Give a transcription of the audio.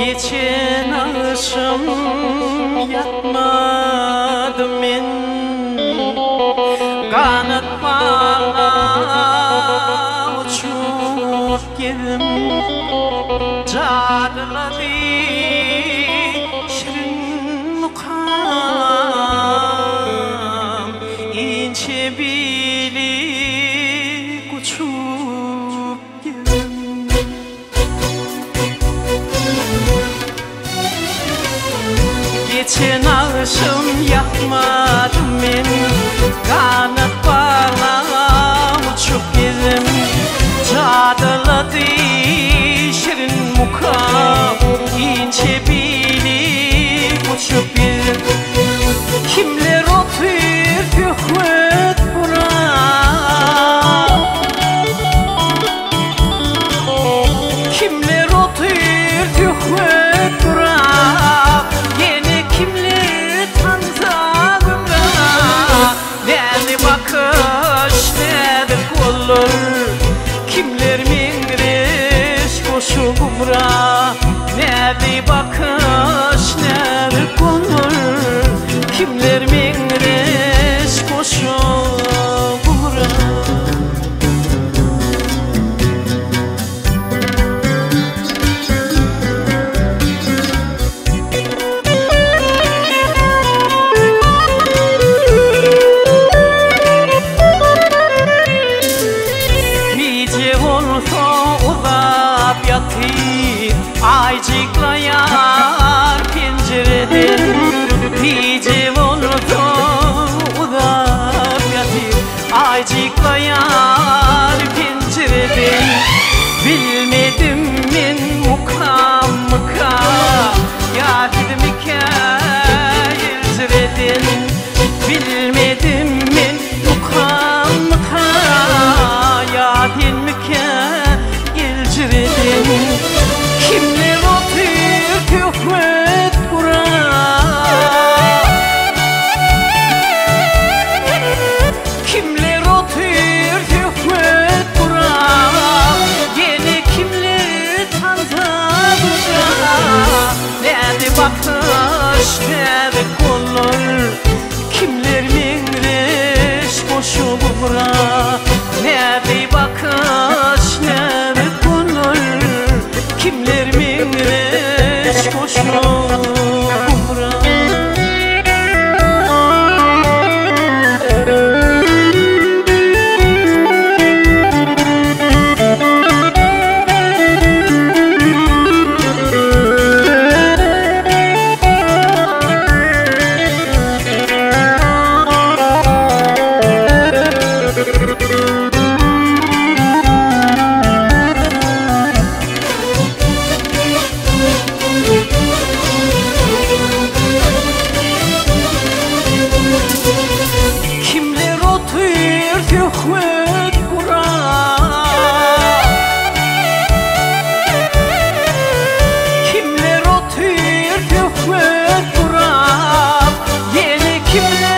Geçen agşam ýatmadym men, Ganat baglap uçup gezdim. Jadylady şirin mukam, Inçe bili guçup gezdim. Geçen agşam ýatmadym men, Ganat baglap uçup gezdim. Jadylady şirin mukam, Inçe bili guçup gezdim. Kimler otyr söhbet gurap, Kimler otyr söhbet gurap, Ýene kimler tansa gümra. Näme bakyş, näzik gollar, Kimler meňzeş goşa gumra. Näme bakyş, näzik gollar, Kimler meňzeş goşa gumra. Gije bolsa uzap ýatyp, Aý jyklaýar penjireden. Gije bolsa uzap ýatyp, Aý jyklaýar penjireden. Bilmedim men mukammyka, Ýa sizmikä eljireden. Bilmedim men mukammyka, Ýa senmikä eljireden. Kimler otyr söhbet gurap, Kimler otyr söhbet gurap, Ýene kimler tansa gumra. Näme bakyş, näzik gollar, Kimler meňzeş goşa gumra. Näme bakyş, näzik gollar, Kimler meňzeş goşa gumra. Kimler otyr söhbet gurap, Kimler otyr söhbet gurap, Ýene kimler